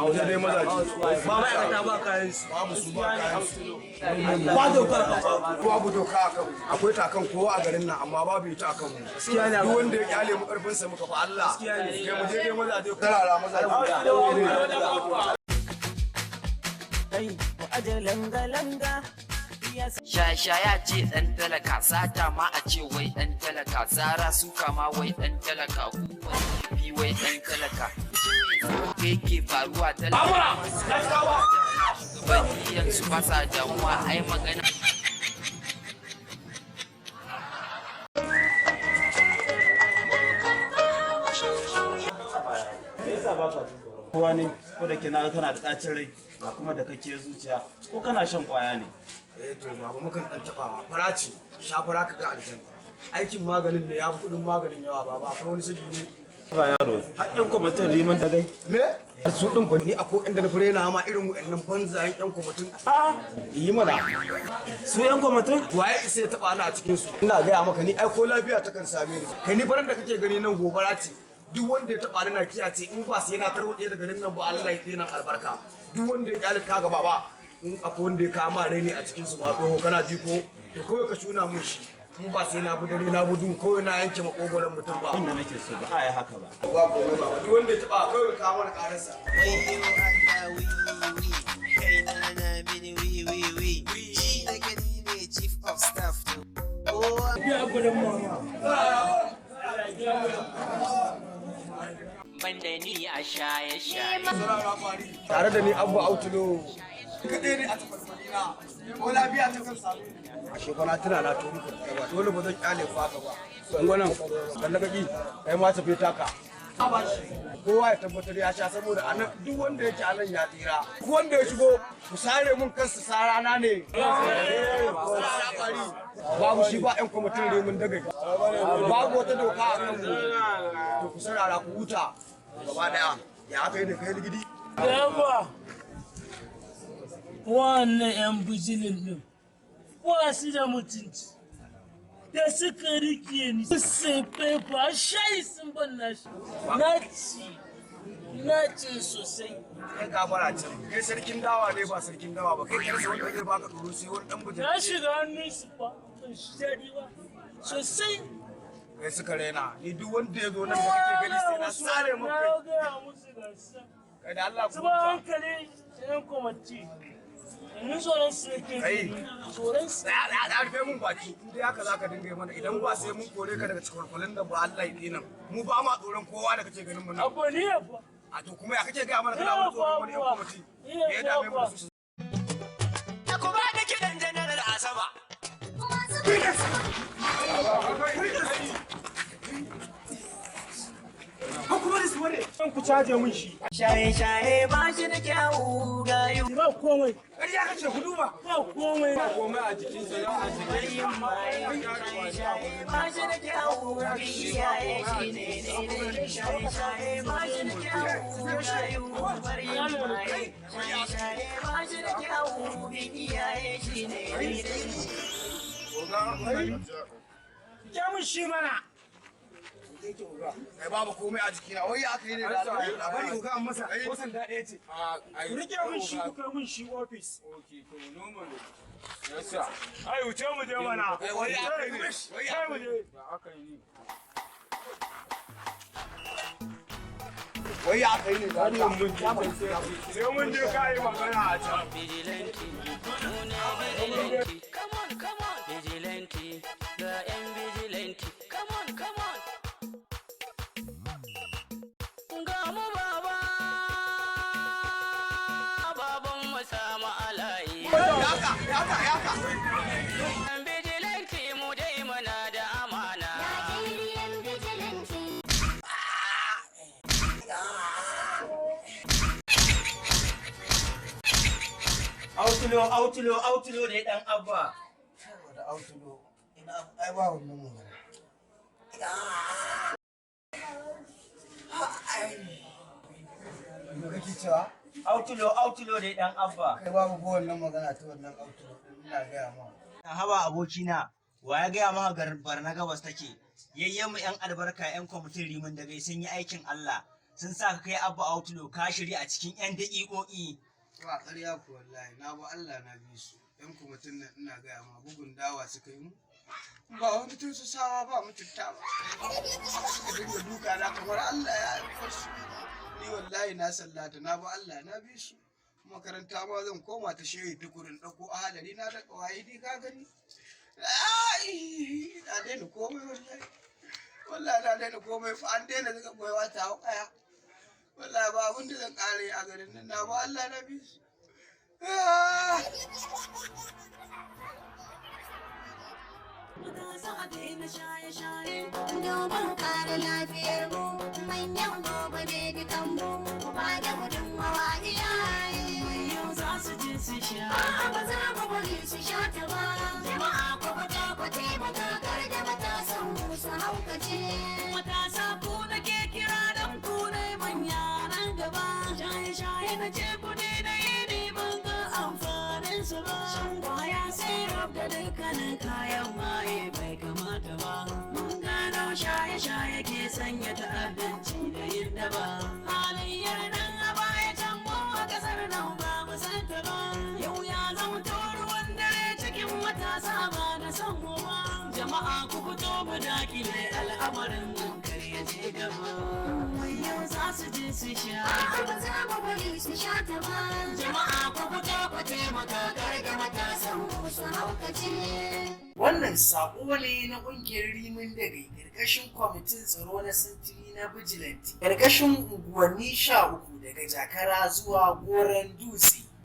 Mu je dai mazaje. Ba ma'aikata ba kayan su. Babu su ba kayan su. Ba dokar Babu doka a kan akwai ta kan kowa a garin nan, amma babu ita a kan mu. Duk wanda ya kyale mu, karfin sa muka fa Allah. Kai, mu je dai mazaje, tarara mazaje. Kai, ku aje langa-langa. Shasha ya ce ɗan talaka, sata ma a ce wai ɗan talaka, tsara suka ma wai ɗan talaka, kuwan fi wai ɗan talaka. Me ke faruwa, talaka? Shugabanni yanzu ba sa damuwa, ai magana. Me yasa ba ka jin tsoron kowa ne? Ko da ke na kana da ɗacin rai ga kuma da kake zuciya, ko kana shan ƙwaya ne? Eh to baba, mukan dan tabawa, fara ce, sha fara ka ga aljanna. Aikin maganin ne ya fi kudin maganin yawa baba, akwai wani sirri ne. Ba yaro, har yan kwamitin Rimin da gai? Me su din ko ni akwai inda na fure na ma irin wa'annan banzayen yan kwamitin. A yi mana. Su yan kwamitin? Waye isa ya taba ni a cikin su? Ina gaya maka, ni ai ko lafiya ta kan same ni. Kai, ni faran da kake gani nan gobara ce. Duk wanda ya taba ni na kiya ce, in ba sai na tarwatse da garin nan ba, Allah ya tsina albarka. Duk wanda ya kyale ka gaba ba, in akwai wanda ya kama rai ne a cikin su ma, tsoho kana ji ko, to kawai ka shuna mun shi, in ba sai na bi dare na budu kawai na yanke makogoron mutum ba. Inda nake so ba a yi haka ba. Ba komai ba, duk wanda ya taba kawai ka mana kararsa. Wayyo Allah, wi wi, kaina na mini wi wi wi. Shi na gani ne chief of staff to. Kowa Banda ni a shaye-shaye. Tare da ni Abba Autulo kaɗai ne a tafarfari na, ko lafiya ta kan same ni. A shekara tana na to muku ba dole, ba zan kyale ku haka ba. Ungwanan dan na kaki, kai ma tafi taka. Kowa ya tabbatar ya sha, saboda anan duk wanda yake anan ya tsira. Duk wanda ya shigo ku sare mun kansa, sarana ne babu shi ba. Yan kwamitin Remun Dagai, babu wata doka a kanmu. To ku sarara ku huta gaba daya. Ya aka yi da kai ligidi? Yawa, wannan 'yan bijilin ɗin ba su da mutunci da suka rike ni, sai fefa shayi sun ban nashi, na ci, na ci sosai. Kai gafara can, kai sarkin dawa ne ba sarkin dawa ba, kai karsa wanda zai baka tsoro sai wani dan bujin. Na shiga hannun su ba, ban shi daɗi ba sosai. Kai suka raina ni, duk wanda ya zo nan da kake gani sai na sare maka Na kai. gaya musu gasa. Kai da Allah ku Su ba hankali, yan kwamati. Ni tsoron su nake Kai. ji. Tsoron su. Tsaya tsaya tsaya, rufe mun baki. In dai haka zaka dinga yi mana, idan ba sai mun kore ka daga cikin da ba, Allah ya tsina mu. Ba ma tsoron kowa da kake ganin mu nan. Abu ne ba. A to kuma ya kake gaya mana kana wani tsoron wani yan kwamiti? Me ya dame mu da su? Ku ba da kiɗan janar a sama. Ku caje mun shi. Shaye-shaye ba shi da kyawu gayu. Ba komai. Ƙarya kace, ku duba. Ba komai. Komai a jikinsa ya a Yin maye, shaye-shaye ba shi da kyawu, iyaye shi ne daidai. Shaye-shaye ba shi da kyawu gayu, bar yin maye. Shaye-shaye ba shi da kyawu, iyaye shi ne daidai. Ya mun shi mana. Kai, babu komai a jikina, wai ya aka yi ne da Allah? Bari ku ga masa ko sanda ɗaya ce. Ku rike mun shi, ku kai mun shi ofis. Ai wuce mu je mana. Kai, wai ya aka yi ne? Wai ya Kai aka mu yi? je. Aka yi ne. Wai ya aka yi ne da Allah? Sai mun je ka yi magana a can. Vigilante, mu ne vigilante. Come on, come on. Vigilante, ga 'yan vigilante. Come on, come on. Ga mu baba, baban mu samu alayi. Yaka yaka yaka. 'Yan vigilante mu dai muna da amana. Nigerian vigilante. Autulo, autulo, autulo da dan Abba. Da Autulo ina, ai ba wannan magana. Me kake cewa? Autulo, autulo da dan Abba. Kai, babu ko wannan magana ta wannan autulo din, ina gaya ma. Haba abokina, wa ya gaya maka garin Barna Gabas take? Yayyen mu yan albarka, yan kwamitin Rimin da gai sun yi aikin Allah. Sun sa ka kai Abba Outlaw ka shirya a cikin 'yan daƙiƙoƙi. Ba ƙarya ku wallahi, na ba Allah na bi su. Yan kwamitin nan ina gaya ma bugun dawa suka yi mu. Ba wani tursasawa ba mutunta ba. Suka dinga duka na kamar Allah ya aiko su. Ni wallahi na sallata, na ba Allah na bi su. Makaranta ma zan koma ta shehi tukurin ɗauko ahalari na da ƙawaye ni ka gani. Ai, na daina komai wallahi. Wallahi na daina komai fa an daina zuga goyewa ta hau kaya. Wallahi ba abin da zan ƙare a garin nan, na ba Allah na bi su. Ah! Matasa a daina shaye-shaye. Domin kare lafiyar mu, manyan gobe ne dukan mu, mu ba da gudunmawa iyaye. Yau za su je su sha. A'a ba za mu bari su sha ta ba. Jama'a ku fito ku taimaka kar da matasan mu su haukace. Matasa ku nake kira don ku ne manya nan gaba. Shaye-shaye na ce ku daina yi ni ban ga amfanin su ba. Shan kwaya syrup da dukkanin kayan maye bai kamata ba. Mun gano shaye-shaye ke sanya ta'addanci da yin daba. Halayyar nan a baya can mu a kasar nan ba mu san ta ba. Yau ya zamto ruwan dare cikin matasa ba na san mu ba. Jama'a ku fito mu dakile al'amarin nan kar ya ci gaba. Yau za su je su sha. A'a ba za mu bari su sha ta ba. Jama'a ku fito ku taimaka Kar da matasan mu su haukace. Wannan saƙo ne na ƙungiyar Rimin Dare ƙarƙashin kwamitin tsaro na sintiri na Vigilante, ƙarƙashin unguwanni 13 daga Jakara zuwa Goron Dutse.